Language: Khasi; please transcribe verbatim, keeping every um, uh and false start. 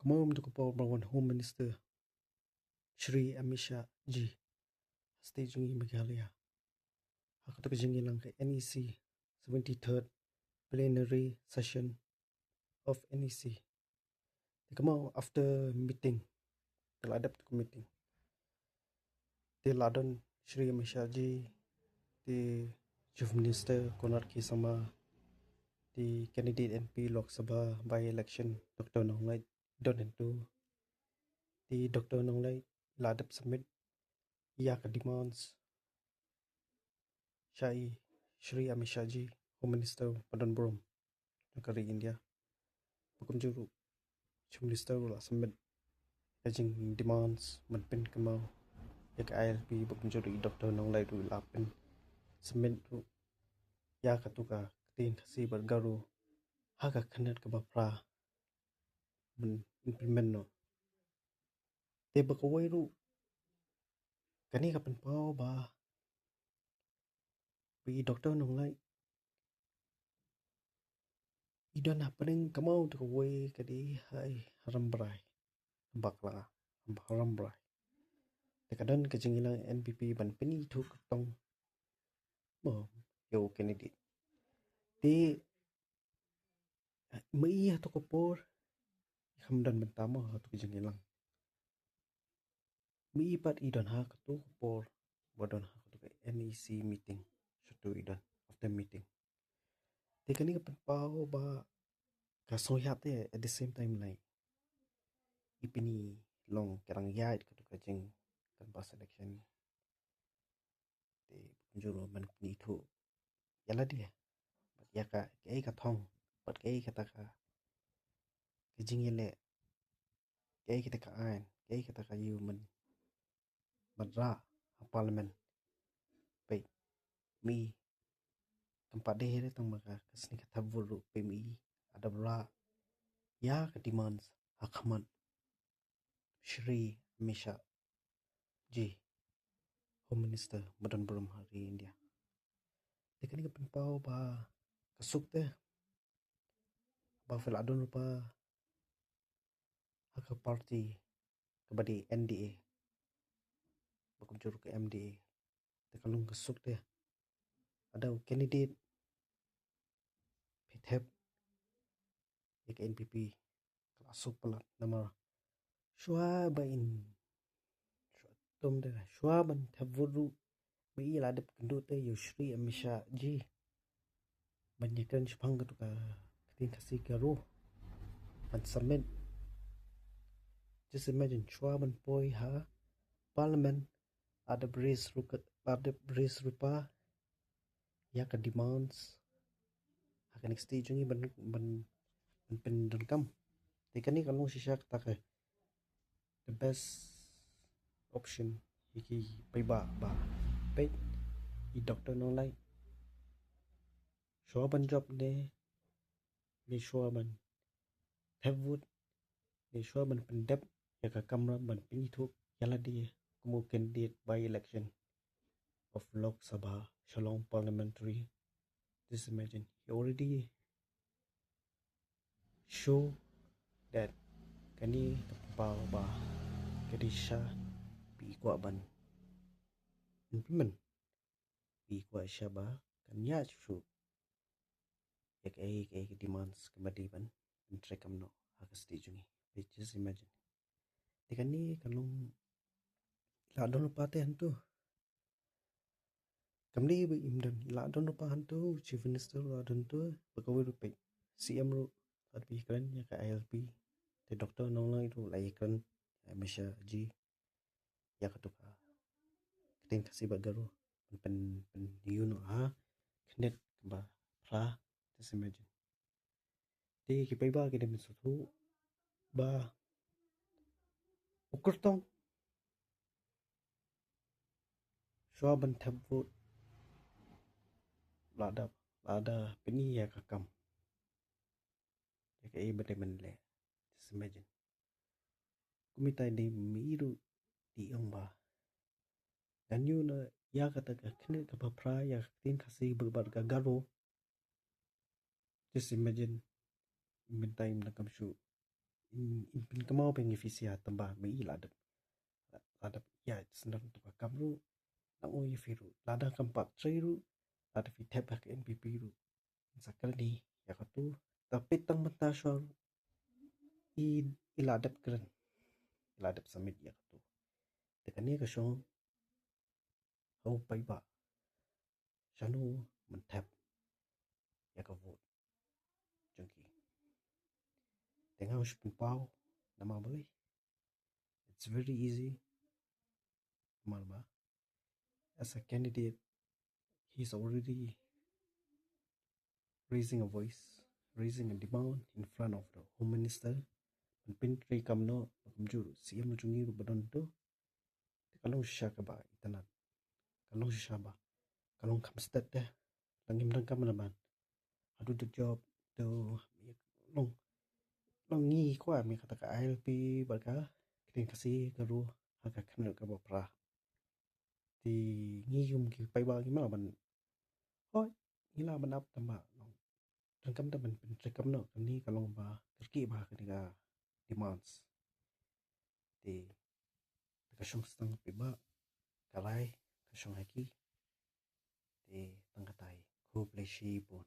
Kumno mynta ka por ba wan Home Minister Shri Amit Shah ji ha state jong ngi Meghalaya ha kato ka jingïalang ka N E C, seventy-third Plenary Session of N E C. Te kumno after meeting, te la dep ka meeting, te la don Shri Amit Shah ji, te Chief Minister Conrad K Sangma, te candidate M P Lok Sabha by election Doctor Nonglait don hangto. Te Doctor Nonglait la dep submit ïa ka demands sha i Shri Amit Shah ji, Home Minister ba don burom jong ka ri India. Ba kumjuh ruh Chief Minister ruh la submit ïa ka jingdemands ban pynkynmaw ïa ka I L P, ba kumjuh ruh i Doctor Nonglait ruh la pynsubmit ruh ïa kato ka ktien Khasi bad Garo ha ka khyrnit kaba phra ban implement noh. Te ba kawei ruh, kane ka pynpaw ba, ba i Doctor Nonglait i don hapdeng, kumno te kawei ka dei ha i Rambrai, bakla, ha Rambrai. Te ka don ka jingïalang N P P ban pynithuh kyrtong mo ïa u candidate. Te ma i ha kato ka por i kham don bynta mo ha kato ka jingïalang. Ma i pat i don ha kato ka por ba don ha kato ka N E C meeting, shuh to i don after meeting. Te kane ka pynpaw ba ka sngewhap te at the same time, like, i pyni long ka rang ïaid kato ka jing canvass election. Te kumjuh ruh ban pynithuh ïa lade bad ïa ka, kaei ka thong, bad kaei kata ka, ka jingïaleh, kaei kata ka aiñ, kaei kata ka ïoh ban, ban rah ha Parliament. Peit, ma i kam pat dei hi re tang ma ka, ka sngi ka thep vote ruh, peit ma i la dep rah ïa ka demands ha khmat Shri Amit Shah ji, Home Minister ba don burom ha ri India. Te kane ka pynpaw ba ka suk te ba phi la don ruh pat ha ka party kaba dei N D A, ba kumjuh ruh ka M D A. Te ka long ka suk te lada u candidate phi thep ïa ka N P P, ka la suk palat namar shuwa ba in, shuwa tum de, shuwa ban thep vote ruh, ma i la dep kynduh te ïa u Shri Amit Shah ji ban ïakren shaphang kato ka ktien Khasi Garo ban submit. Just imagine, shuwa ban poi ha Parliament, la dep raise ruh ka, la dep raise ruh pat ïa ka demands ha ka next stage jong ngi ban, ban, ban pyndonkam. Te kane ka long shisha kata ka the best option ïa ki paidbah ba peit i Doctor Nonglait shuwa ban jop ne, ne shuwa ban thep vote, ne shuwa ban pyndep ïa ka kamram ban pynithuh ïa lade kum u candidate by election of Lok Sabha Shillong Parliamentary. Just imagine, he already show that kane ka pynpaw ba ka dei shisha ba i kwah ban implement, ba i kwah shisha ba kan ïaid shuh ïa kaei kaei ka demands kaba dei ban pyntreikam noh ha ka state jong ngi. Just imagine. Te kane ka long, i la don ruh pat te hangto. Kam dei ba im don, i la don ruh pat hangto, Chief Minister la don to, ba kawei ruh peit, C M ruh la dep ïakren ïa ka I L P. Te Doctor Nonglait ruh la ïakren ïa Amit Shah ji ïa kato ka ktien Khasi bad Garo ban pyn, pyn, pynïoh noh ha khyrnit kaba phra. Just imagine. Te ki paidbah ki dei ban sngewthuh ba u kyrtong shuwa ban thep vote, lada, lada pyni ïa ka kam, ïa kaei ba dei ban leh. Just imagine. Kumta i dei, ma i ruh i ong ba ngan ïoh noh ïa kata ka khyrnit kaba phra ïa ka ktien Khasi bad ka Garo. Just imagine, mynta im donkam shuh in, in pynkynmaw biang ïa phi sha tang ba me i la dep, la dep ïa sdang tu ka kam ruh, nang u ïa phi ruh lada kam pat trei ruh, lada phi thep ha ka N P P ruh, sa kren ïa katu, ta peit tang mynta shuwa ruh i, i la dep kren, i la dep submit ïa katu. Te kane ka shong ha u paidbah shano men thep ïa ka vote jong ki. Te nga u shu pynpaw namar balei. It's very easy. Namar ba as a candidate, he's already raising a voice, raising a demand in front of the Home Minister. Ban pyntreikam noh, ba kumjuh C M jong ngi ruh ba don tu. Te ka long shisha kaba itynnad. Ka long shisha ba ka long kham stet te. La ngim donkam ban haduh the job tu long, long ngi kwah me kata ka I L P bad ka ktien Khasi Garo ha ka khyndai kaba phra. Te ngi kum ki paidbah ngi ma lah ban, hooid, ngi lah ban ap tang ba long donkam te ban pyntreikam noh, kane ka long ba kyrkieh bha kane ka demands. Te ka shong sdang paidbah, ka rai ka shong ha ki. Te tang katai, khublei shibun.